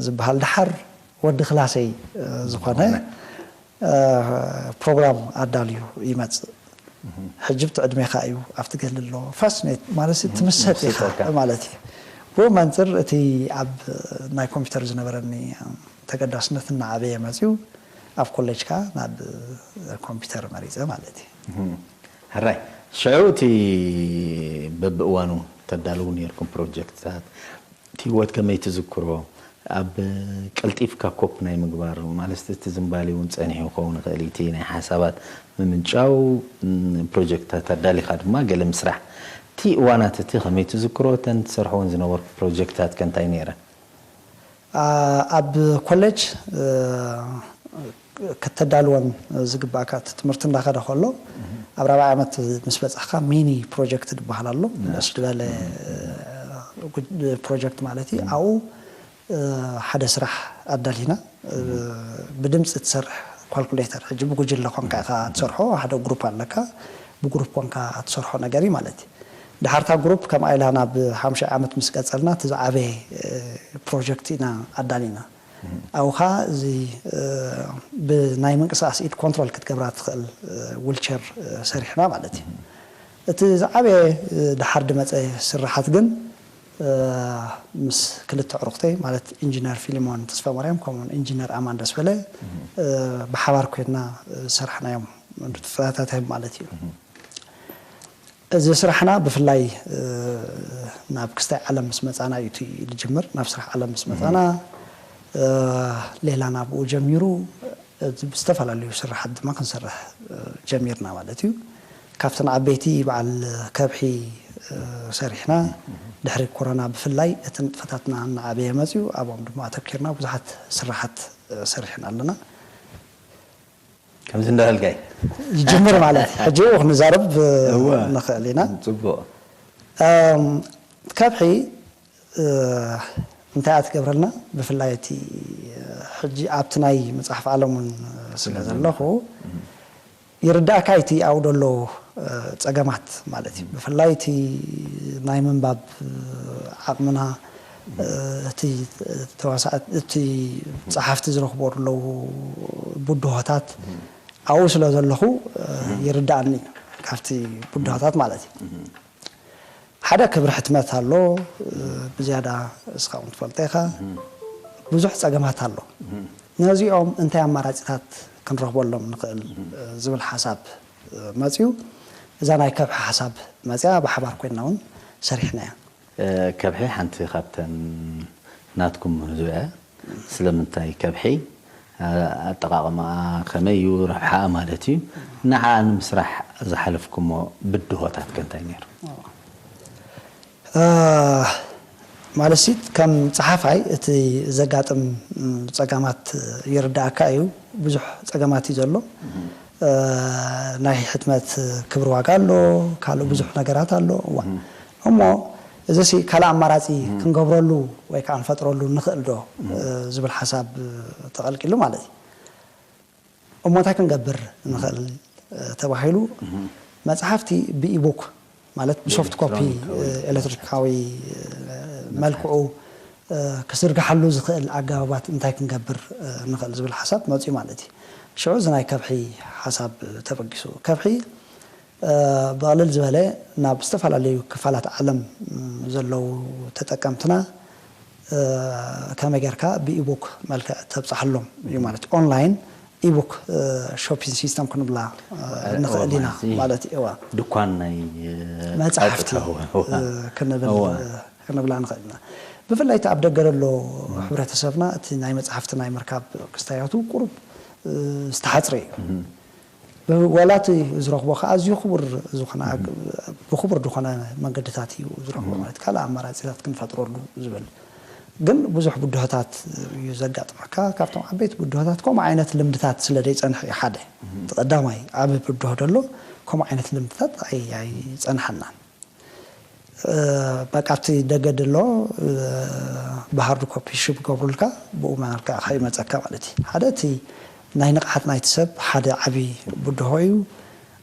ዝበሃል ደሓር ወዲ ክላሰይ ዝኾነ ፕሮግራም ኣዳልዩ ይመፅእ። ሕጂ ብቲ ዕድሜኻ እዩ ኣብቲ ገሊ ኣሎ ፋስኔት ማለት ትምሰጥ ኢኻ ማለት እዩ። ብኡ መንፅር እቲ ኣብ ናይ ኮምፒውተር ዝነበረኒ ተገዳስነት እናዓበየ መፅዩ ኣብ ኮሌጅካ ናብ ኮምፒውተር መሪፀ ማለት እዩ። ሕራይ ሽዑ እቲ በብእዋኑ ተዳልዉ ነርኩም ፕሮጀክትታት እቲ ህይወት ከመይ ትዝክሮ? ኣብ ቀልጢፍካ ኮፕ ናይ ምግባር ማለት እቲ ዝንባሌ እውን ፀኒሑ ክኸውን ይኽእል እቲ ናይ ሓሳባት ምምንጫው ፕሮጀክትታት ኣዳሊኻ ድማ ገለ ምስራሕ እቲ እዋናት እቲ ከመይ ትዝክሮ? እተን ትሰርሕወን ዝነበርኩ ፕሮጀክትታት ከ እንታይ ነይረን? ኣብ ኮሌጅ ከተዳልወን ዝግባእካ እቲ ትምህርቲ እንዳኸደ ከሎ ኣብ ራብዓይ ዓመት ምስ በፃሕካ ሚኒ ፕሮጀክት ዝበሃል ኣሎ። ንእስ ዝበለ ፕሮጀክት ማለት እዩ። ኣብኡ ሓደ ስራሕ ኣዳሊና ብድምፂ ትሰርሕ ካልኩሌተር ሕጂ ብጉጅለ ኮንካ ኢኻ ትሰርሖ። ሓደ ግሩፕ ኣለካ ብግሩፕ ኮንካ ትሰርሖ ነገር እዩ ማለት እዩ። ድሓርታ ግሩፕ ከምኣ ኢላ ናብ ሓምሻይ ዓመት ምስ ቀፀልና እቲ ዝዓበየ ፕሮጀክት ኢና ኣዳሊና። ኣብኡ ኸዓ እዚ ብናይ ምንቅስቃስ ኢድ ኮንትሮል ክትገብራ ትኽእል ዊልቸር ሰሪሕና ማለት እዩ። እቲ ዝዓበየ ድሓር ድመፀ ስራሓት ግን ምስ ክልተ ዕሩኽተይ ማለት ኢንጂነር ፊሊሞን ተስፋማርያም ከምኡውን ኢንጂነር ኣማን ደስበለ ብሓባር ኮይንና ዝሰራሕናዮም ንጥፈታታት እዮም ማለት እዩ። እዚ ስራሕና ብፍላይ ናብ ክስታይ ዓለም ምስ መፃና እዩ እቲ ዝጅምር። ናብ ስራሕ ዓለም ምስ መፃና ሌላ ናብኡ ጀሚሩ ብዝተፈላለዩ ስራሓት ድማ ክንሰርሕ ጀሚርና ማለት እዩ። ካብተን ዓበይቲ በዓል ከብሒ ሰሪሕና ድሕሪ ኮሮና ብፍላይ እቲ ንጥፈታትና እናዓበየ መፅዩ ኣብኦም ድማ ኣተኪርና ብዙሓት ስራሓት ሰሪሕና ኣለና። ከምዚ እንዳበልካይ ይጅምር ማለት እዩ። ሕጂ እው ክንዛረብ ንኽእል ኢና። ፅቡቕ። ከብሒ እንታይ እያ ትገብረልና? ብፍላይ እቲ ሕጂ ኣብቲ ናይ መፅሓፍ ዓለም እውን ስለ ዘለኹ ይርዳእካ እቲ ኣብኡ ዘሎ ፀገማት ማለት እዩ። ብፍላይ እቲ ናይ ምንባብ ዓቕምና እቲ ተዋሳእቲ እቲ ፀሓፍቲ ዝረኽቦ ዘለዉ ብድሆታት ኣብኡ ስለ ዘለኹ ይርዳእኒ ካብቲ ብድሆታት ማለት እዩ። ሓደ ክብሪ ሕትመት ኣሎ፣ ብዝያዳ እስኻ እውን ትፈልጦ ኢኻ። ብዙሕ ፀገማት ኣሎ። ነዚኦም እንታይ ኣማራፂታት ክንረኽበሎም ንኽእል ዝብል ሓሳብ መፅዩ። እዛ ናይ ከብሒ ሓሳብ መፅያ ብሓባር ኮይንና እውን ሰሪሕናያ። ከብሒ ሓንቲ ካብተን ናትኩም ምህዞ እያ። ስለምንታይ ከብሒ ኣጠቓቕማኣ ከመይ እዩ ረብሓኣ ማለት እዩ ንዓ ንምስራሕ ዝሓለፍኩሞ ብድሆታት ከ እንታይ ነይሩ? ማለት ሲ ከም ፀሓፋይ እቲ ዘጋጥም ፀጋማት ይርዳእካ እዩ። ብዙሕ ፀገማት እዩ ዘሎ። ናይ ሕትመት ክብሪ ዋጋ ኣሎ፣ ካልእ ብዙሕ ነገራት ኣሎ። እዋ እሞ እዚ ሲ ካልእ ኣማራፂ ክንገብረሉ ወይ ከዓ ንፈጥረሉ ንኽእል ዶ ዝብል ሓሳብ ተቐልቂሉ ማለት እዩ። እሞ እንታይ ክንገብር ንኽእል ተባሂሉ መፅሓፍቲ ብኢቡክ ማለት ብሶፍት ኮፒ ኤሌክትሪካዊ መልክዑ ክዝርግሓሉ ዝኽእል ኣገባባት እንታይ ክንገብር ንኽእል ዝብል ሓሳብ መፅኡ ማለት እዩ። ሽዑ እዚ ናይ ከብሒ ሓሳብ ተበጊሱ። ከብሒ ብቕልል ዝበለ ናብ ዝተፈላለዩ ክፋላት ዓለም ዘለዉ ተጠቀምትና ከመይ ጌርካ ብኢቡክ መልክዕ ተብፅሓሎም እዩ ማለት እዩ። ኦንላይን ኢቡክ ሾፒንግ ሲስተም ክንብላ ንኽእል ኢና ማለት እዩ። እዋ ድኳን ናይ መፅሓፍቲ ክንብል ክንብላ ንኽእል ኢና። ብፍላይ እቲ ኣብ ደገ ዘሎ ሕብረተሰብና እቲ ናይ መፅሓፍቲ ናይ ምርካብ ክስታያቱ ቁሩብ ዝተሓፅረ እዩ። ዋላ እቲ ዝረኽቦ ከዓ ኣዝዩ ክቡር ዝኾነ ብክቡር ዝኾነ መንገድታት እዩ ዝረኽቦ ማለት ካልእ ኣማራፂታት ክንፈጥረሉ ዝብል ግን ብዙሕ ብድሆታት እዩ ዘጋጥመካ። ካብቶም ዓበይቲ ብድሆታት ከምኡ ዓይነት ልምድታት ስለ ዘይፀንሐ እዩ ሓደ እቲ ቀዳማይ ዓቢ ብድሆ ደሎ ከምኡ ዓይነት ልምድታት ኣይፀንሐናን። በቃ ኣብቲ ደገ ደሎ ብሃርድ ኮፒ ሽብ ገብሩልካ ብኡ መርካ ከይመፀካ ማለት እዩ። ሓደ እቲ ናይ ንቕሓት ናይቲ ሰብ ሓደ ዓቢ ብድሆ እዩ።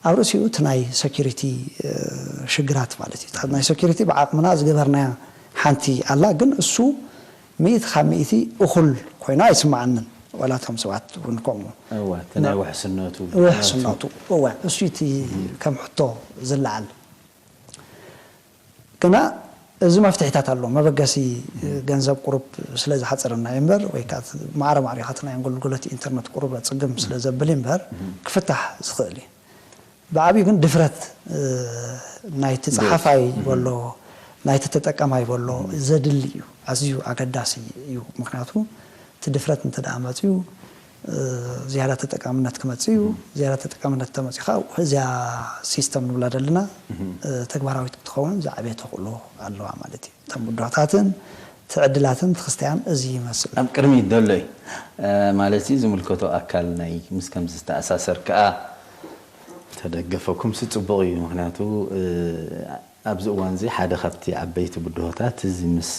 ኣብ ርእሲኡ እቲ ናይ ሰኪሪቲ ሽግራት ማለት እዩ። ናይ ሰኪሪቲ ብዓቕምና ዝገበርናያ ሓንቲ ኣላ ግን እሱ ሚእቲ ካብ ሚእቲ እኹል ኮይና ኣይስምዓንን። ዋላ እቶም ሰባት እውን ከምኡ። እወ፣ እቲ ናይ ውሕስነቱ። ውሕስነቱ። እወ፣ እሱ እቲ ከም ሕቶ ዝለዓል። ግና እዚ መፍትሒታት ኣሎ። መበገሲ ገንዘብ ቁሩብ ስለ ዝሓጽረና እዩ እምበር፣ ወይ ከኣ ማዕረ ማዕሪኻ እቲ ናይ ኣገልግሎት ኢንተርነት ቁሩብ ጽግም ስለ ዘብል እዩ እምበር፣ ክፍታሕ ዝኽእል እዩ። ብዓብዩ ግን ድፍረት፣ እ፣ ናይቲ ጸሓፋይ በሎ፣ ናይቲ ተጠቃማይ በሎ ዘድሊ እዩ። ኣዝዩ ኣገዳሲ እዩ። ምኽንያቱ እቲ ድፍረት እንተ ደኣ መጽዩ፣ እ፣ ዝያዳ ተጠቃምነት ክመጽእ እዩ። ዝያዳ ተጠቃምነት ተመጽዩ ከኣ እዚኣ ሲስተም ንብላ ዘለና፣ እ፣ ተግባራዊት ክትኸውን ዝዓበየ ተኽእሎ ኣለዋ ማለት እዩ። እቶም ብድሆታትን እቲ ዕድላትን እቲ ክስታያን እዚ ይመስል። ኣብ ቅድሚት ዘሎ እዩ። እ፣ ማለት እዩ ዝምልከቶ ኣካል ናይ ምስ ከምዚ ዝተኣሳሰር ከኣ ተደገፈኩም ሲ ጽቡቕ እዩ። ምኽንያቱ፣ እ፣ ኣብዚ እዋን እዚ ሓደ ካብቲ ዓበይቲ ብድሆታት እዚ ምስ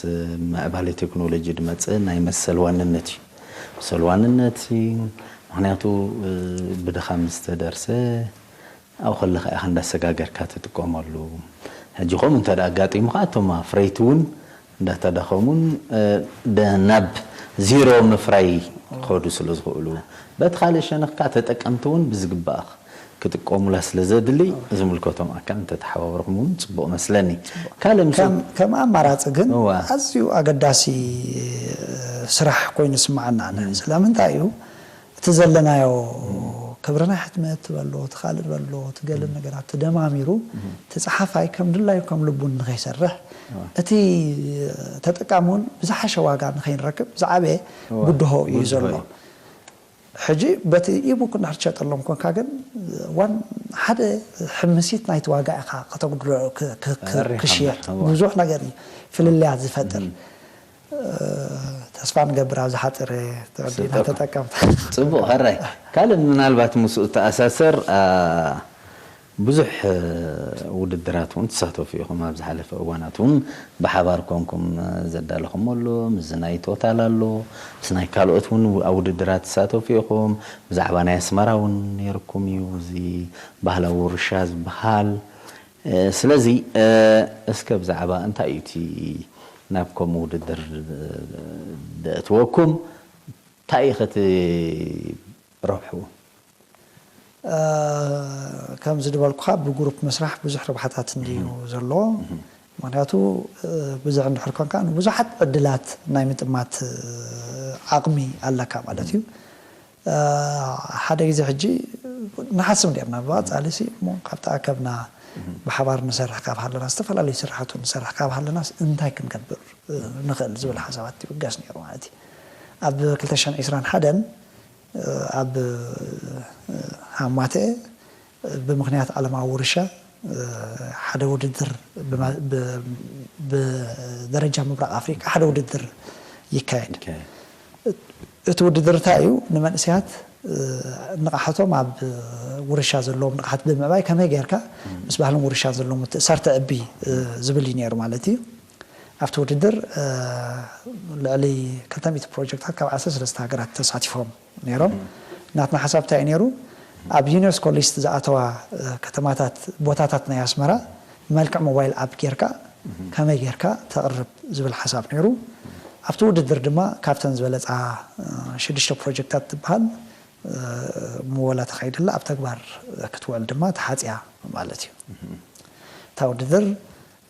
ምዕባለ ቴክኖሎጂ ዝመጽእ ናይ መሰል ዋንነት እዩ። መሰል ዋንነት እዩ። ምኽንያቱ፣ እ፣ ብድኻ ምስ ተደርሰ ኣብኡ ከለኻ ኢኻ እንዳሰጋገርካ ትጥቀመሉ። ሕጂ ከምኡ እንተ ደኣ ኣጋጢሙ ኸዓ እቶም ኣፍረይቲ እውን እንዳተዳኸሙን፣ እ፣ ደ-፣ ናብ ዚሮ ምፍራይ ክኸዱ ስለ ዝኽእሉ፣ በቲ ካልእ ሸነኽ ከኣ ተጠቀምቲ እውን ብዝግባእ ክጥቀሙላ ስለ ዘድሊ፣ ዝምልከቶም ኣካል እንተተሓባበርኩም እውን ጽቡቕ መስለኒ። ካልእ ምስ ከም፣ ከም ኣማራጺ ግን እዋ። ኣዝዩ ኣገዳሲ ስራሕ ኮይኑ ይስምዓና ኣነ። ስለምንታይ እዩ? እቲ ዘለናዮ ክብሪ ናይ ሕትመት በሎ፣ እቲ ካልእ በሎ፣ እቲ ገለ ነገራት ተደማሚሩ፣ እቲ ጸሓፋይ ከም ድላዩ ከም ልቡ ንኸይሰርሕ፣ እቲ ተጠቃሚ እውን ብዝሓሸ ዋጋ ንኸይንረክብ ዝዓበየ እዋ፣ ብድሆ እዩ ብድሆ ዘሎ። እዩ። ሕጂ በቲ ኢቡክ እንድሕር ትሸጠሎም ኮንካ ግን ዋን ሓደ ሕምሲት ናይቲ ዋጋ ኢኻ ከተጉድሎ ክ-፣ ክ-፣ ክ-፣ ኣሪኻ ክሽየጥ እምበር፣ እዋ። ብዙሕ ነገር እዩ ፍልልያት ዝፈጥር። እም። እ፣ ተስፋ ንገብር ኣብ ዝሓጸረ ተወዲእና ስልጠፋ። ተጠቀምታ። ጽቡቕ፣ ሕራይ። ካልእ ምናልባት ምስኡ ተኣሳሰር፣ አ፣ ብዙሕ፣ እ፣ ውድድራት እውን ትሳተፉ ኢኹም። ኣብ ዝሓለፈ እዋናት እውን ብሓባር ኮንኩም፣ እ፣ ዘዳለኹም ኣሎ፣ ምስዚ ናይ ቶታል ኣሎ፣ ምስ ናይ ካልኦት እውን ኣብ ውድድራት ትሳተፉ ኢኹም። ብዛዕባ ናይ ኣስመራ እውን ነይርኩም እዩ፣ እዚ ባህላዊ ውርሻ ዝበሃል። እ፣ ስለዚ፣ እ፣ እስከ ብዛዕባ እንታይ እዩ እቲ ናብ ከምኡ ውድድር፣ እ፣ ዘእትወኩም? እንታይ እዩ ኸቲ ረብሑ? እ፣ ከምዚ ዝበልኩኻ ብግሩፕ ምስራሕ ብዙሕ ረብሓታት እንድዩ እህ። ዘለዎ። እህ። ምኽንያቱ፣ እ፣ ብዙሕ እንድሕር ኮንካ ንብዙሓት ዕድላት ናይ ምጥማት፣ እ፣ ዓቕሚ ኣለካ ማለት እዩ። እ፣ ሓደ ግዜ ሕጂ ንሓስብ ነርና ብቐጻሊ ሲ እሞ ካብ ተኣከብና እህ። ብሓባር ንሰርሕ ካብ ሃለና፣ ዝተፈላለዩ ስራሓት ንሰርሕ ካብ ሃለናስ እንታይ ክንገብር፣ እ፣ ንኽእል ዝብል ሓሳባት ይብገስ ነይሩ ማለት እዩ። ኣብ ክልተ ሽሕን ዕስራን ሓደን ኣብ ሃማተኤ ብምኽንያት ዓለማዊ ውርሻ ሓደ ውድድር ብማ-፣ ብ-፣ ብደረጃ ምብራቕ ኣፍሪቃ ሓደ ውድድር ይካየድ። ይካየድ። እቲ ውድድር እንታይ እዩ? ንመንእሰያት ንቕሓቶም ኣብ ውርሻ ዘለዎም ንቕሓት ብምዕባይ ከመይ ጌርካ ምስ ባህልን ውርሻን ዘለዎም ምትእሳር ተዕቢ ዝብል እዩ ነይሩ ማለት እዩ። ኣብቲ ውድድር፣ እ፣ ልዕሊ ክልተ ሚእቲ ፕሮጀክታት ካብ ዓሰርተ ሰለስተ ሃገራት ተሳቲፎም ነይሮም። ናትና ሓሳብ እንታይ እዩ ነይሩ? ኣብ ዩኔስኮ ሊስት ዝኣተዋ፣ እ፣ ከተማታት፣ ቦታታት ናይ ኣስመራ መልክዕ ሞባይል ኣፕ ጌርካ ከመይ ጌርካ ተቕርብ ዝብል ሓሳብ ነይሩ። ኣብቲ ውድድር ድማ ካብተን ዝበለጻ፣ እ፣ ሽዱሽተ ፕሮጀክታት ትበሃል፣ እ፣ ምወላ ተኻይድላ ኣብ ተግባር ክትውዕል ድማ ተሓጽያ ማለት እዩ። እታ ውድድር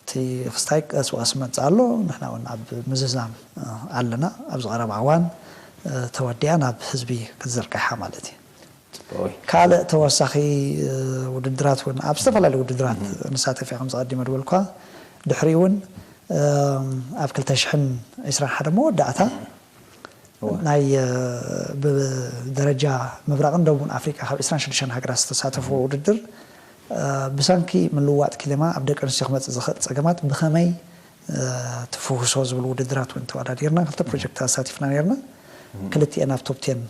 እቲ ክስታይ ቀስ ብቐስ ይመጽእ ኣሎ። ንሕና እውን ኣብ ምዝዛም፣ እ፣ ኣለና። ኣብዚ ቀረባ እዋን፣ እ፣ ተወዲኣ ናብ ህዝቢ ክትዝርጋሓ ማለት እዩ። ጽቡቕ። ካልእ ተወሳኺ፣ እ፣ ውድድራት እውን ኣብ ዝተፈላለዩ ውድድራት ንሳተፍ ኢና፣ ከም ዝቐዲመ ዝበልኳ። ድሕሪኡ እውን፣ እ፣ ኣብ ክልተ ሽሕን ዕስራን ሓደን መወዳእታ እወ። ናይ፣ እ፣ ብደረጃ ምብራቕን ደቡብን ኣፍሪቃ ካብ ዕስራን ሽዱሽተን ሃገራት ዝተሳተፍዎ ውድድር፣ እ፣ ብሰንኪ ምልውዋጥ ክሊማ ኣብ ደቂ ኣንስትዮ ክመጽእ ዝኽእል ጸገማት ብኸመይ፣ እ፣ ትፍውሶ ዝብል ውድድራት እውን ተወዳዲርና። ክልተ ፕሮጀክታት ኣሳቲፍና ነይርና። ክልቲኤን ኣብ ቶፕ ቴን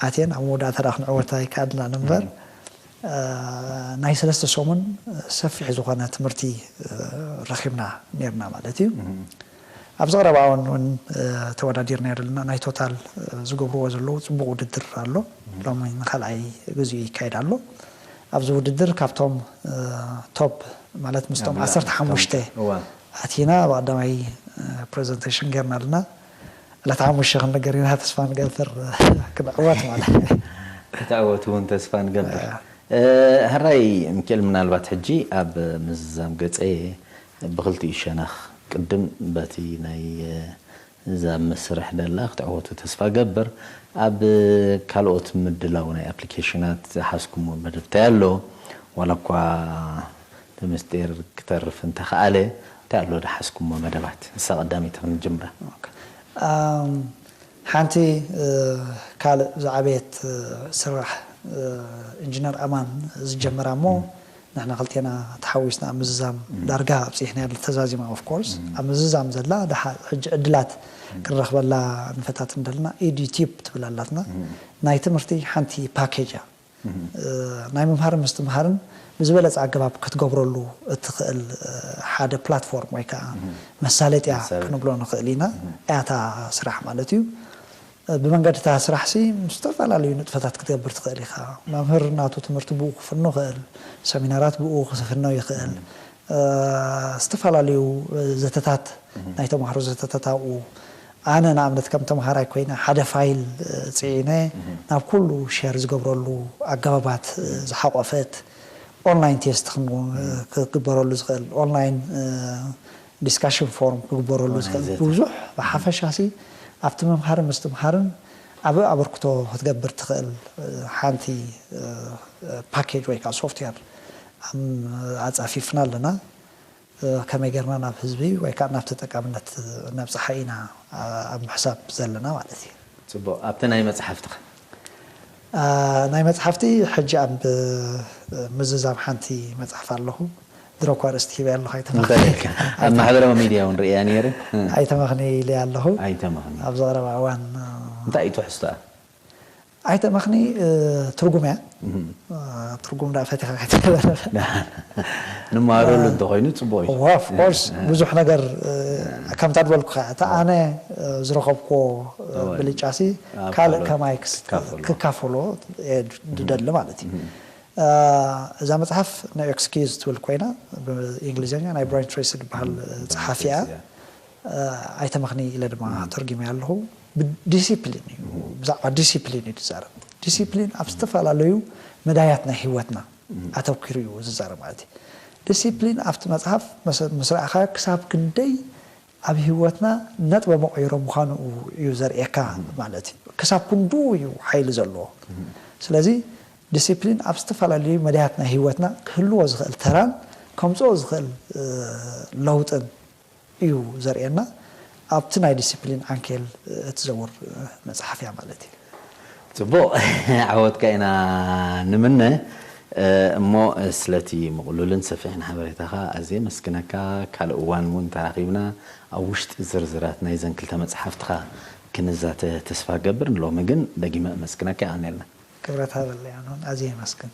ኣትየን፣ ኣብ መወዳእታ ደኣ ክንዕወት ኣይከኣልናን እምበር፣ እ፣ ናይ ሰለስተ ሰሙን ሰፊሕ ዝኾነ ትምህርቲ፣ እ፣ ረኺብና ነይርና ማለት እዩ። ኣብዚ ቀረባ እዋን እውን፣ እ፣ ተወዳዲርና ዘለና ናይ ቶታል፣ እ፣ ዝገብርዎ ዘለዉ ጽቡቕ ውድድር ኣሎ። ሎሚ ንኻልኣይ ግዚኡ ይካየድ ኣሎ። ኣብዚ ውድድር ካብቶም፣ እ፣ ቶፕ ማለት ምስቶም ኣብ ዓሰርተ ሓሙሽተ እዋ። ኣቲና ብቐዳማይ፣ እ፣ ፕሬዘንቴሽን ጌርና ኣለና። ዕለት ሓሙሽተ ክንነገር ኢና ተስፋ ንገብር ክንዕወት ማለት እዩ። ክትዕወቱ እውን ተስፋ ንገብር። ሕራይ ሚካኤል፣ ምናልባት ሕጂ ኣብ ምዝዛም ገፀ ብክልቲኡ ሸነኽ ቅድም በቲ ናይ እዛ መስርሕ ደላ ክትዕወቱ ተስፋ ገብር። ኣብ ካልኦት ምድላው ናይ ኣፕሊኬሽናት ዝሓዝኩሞ መደብ እንታይ ኣሎ? ዋላ እኳ እቲ ምስጢር ክተርፍ እንተኸኣለ እንታይ ኣሎ ዝሓዝኩሞ መደባት? እሳ ቀዳመይቲ ክንጅምራ። ሓንቲ ካልእ ዝዓበየት ስራሕ ኢንጂነር ኣማን ዝጀመራ እሞ ንሕና ክልቴና ተሓዊስና ኣብ ምዝዛም ዳርጋ ኣብፂሕና ያለ ተዛዚማ ኦፍኮርስ ኣብ ምዝዛም ዘላ ድሓ ሕጂ ዕድላት ክንረኽበላ ንፈታትን ደለና ኢዲቲፕ ትብል ኣላትና ናይ ትምህርቲ ሓንቲ ፓኬጅ እያ ናይ ምምሃርን ምስትምሃርን ብዝበለፀ ኣገባብ ክትገብረሉ እትኽእል ሓደ ፕላትፎርም ወይ ከዓ መሳለጥያ ክንብሎ ንኽእል ኢና እያታ ስራሕ ማለት እዩ ብመንገዲ እታ ስራሕ ሲ ዝተፈላለዩ ንጥፈታት ክትገብር ትኽእል ኢኻ መምህር ናቱ ትምህርቲ ብኡ ክፍኖ ይኽእል ሰሚናራት ብኡ ክፍኖ ይኽእል ዝተፈላለዩ ዘተታት ናይ ተምሃሮ ዘተታት ኣብኡ ኣነ ንኣብነት ከም ተምሃራይ ኮይነ ሓደ ፋይል ፅዒነ ናብ ኩሉ ሸር ዝገብረሉ ኣገባባት ዝሓቆፈት ኦንላይን ቴስት ክግበረሉ ዝኽእል ኦንላይን ዲስካሽን ፎርም ክግበረሉ ዝኽእል ብዙሕ ብሓፈሻ ሲ ኣብቲ ምምሃርን ምስትምሃርን ዓብዪ ኣበርክቶ ክትገብር ትኽእል ሓንቲ ፓኬጅ ወይ ከዓ ሶፍትዌር ኣፃፊፍና ኣለና ከመይ ጌርና ናብ ህዝቢ ወይ ከዓ ናብ ተጠቃምነት ነብፅሓ ኢና ኣብ ምሕሳብ ዘለና ማለት እዩ ፅቡቅ ኣብቲ ናይ መፅሓፍትኻ ናይ መፅሓፍቲ ሕጂ ኣብ ምዝዛም ሓንቲ መፅሓፍ ኣለኹ ድሮ እኳ ርእስቲ ሂበ ኣለኹ ኣይተመኽኒ ኣብ ማሕበራዊ ሚድያ እውን ርእያ ነይረ ኣይተመኽኒ ኢለ ኣለኹ ኣይተመኽኒ ኣብዚ ቀረባ እዋን እንታይ እዩ ትሕዝቶኣ ኣይተመኽኒ ትርጉም እያ ትርጉም ዳ ፈቲኻ ከይተበለ ንመሃረሉ እንተኮይኑ ፅቡቅ እዩ ኦፍኮርስ ብዙሕ ነገር ከምታ ዝበልኩ እታ ኣነ ዝረኸብኩዎ ብልጫሲ ካልእ ከማይ ክካፈሎ ዝደሊ ማለት እዩ እዛ መፅሓፍ ናይ ኤክስኪዝ ትብል ኮይና ብእንግሊዝኛ ናይ ብራይን ትሬሲ ዝበሃል ፀሓፊ እያ ኣይተመኽኒ ኢለ ድማ ተርጊመ ኣለኹ ብዲሲፕሊን እዩ ብዛዕባ ዲሲፕሊን እዩ ዝዛረብ ዲሲፕሊን ኣብ ዝተፈላለዩ መዳያት ናይ ህይወትና ኣተኪሩ እዩ ዝዛረብ ማለት እዩ ዲሲፕሊን ኣብቲ መፅሓፍ ምስ ረኣኻ ክሳብ ክንደይ ኣብ ህይወትና ነጥበ መቐይሮ ምዃኑ እዩ ዘርእየካ ማለት እዩ ክሳብ ክንድኡ እዩ ሓይሊ ዘለዎ ስለዚ ዲሲፕሊን ኣብ ዝተፈላለዩ መዳያት ናይ ህይወትና ክህልዎ ዝኽእል ተራን ከምፅኦ ዝኽእል ለውጥን እዩ ዘርእየና ኣብቲ ናይ ዲሲፕሊን ዓንኬል እትዘውር መፅሓፍ እያ ማለት እዩ ፅቡቕ ዓወትካ ኢና ንምነ እሞ ስለቲ ምቕሉልን ሰፊሕን ሓበሬታኻ ኣዝየ መስግነካ ካልእ እዋን እውን ተራኺብና ኣብ ውሽጢ ዝርዝራት ናይዘን ክልተ መፅሓፍትኻ ክንዛተ ተስፋ ገብር ንሎሚ ግን ደጊመ እመስግነካ ይቐንየልና ክብረት ሃበለይ ኣነ እውን ኣዝየ የመስግን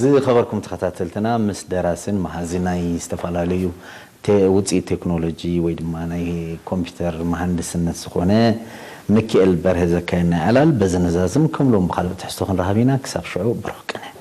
ዝኸበርኩም ተኸታተልትና ምስ ደራስን መሃዚ ናይ ዝተፈላለዩ ውፅኢት ቴክኖሎጂ ወይ ድማ ናይ ኮምፒውተር መሃንድስነት ዝኾነ ምክኤል በርሀ ዘካየድና ዕላል በዚ ነዛዝም ከም ሎም ብካልእ ትሕዝቶ ክንረኸብ ኢና ክሳብ ሽዑ ብሩኽ ቅነ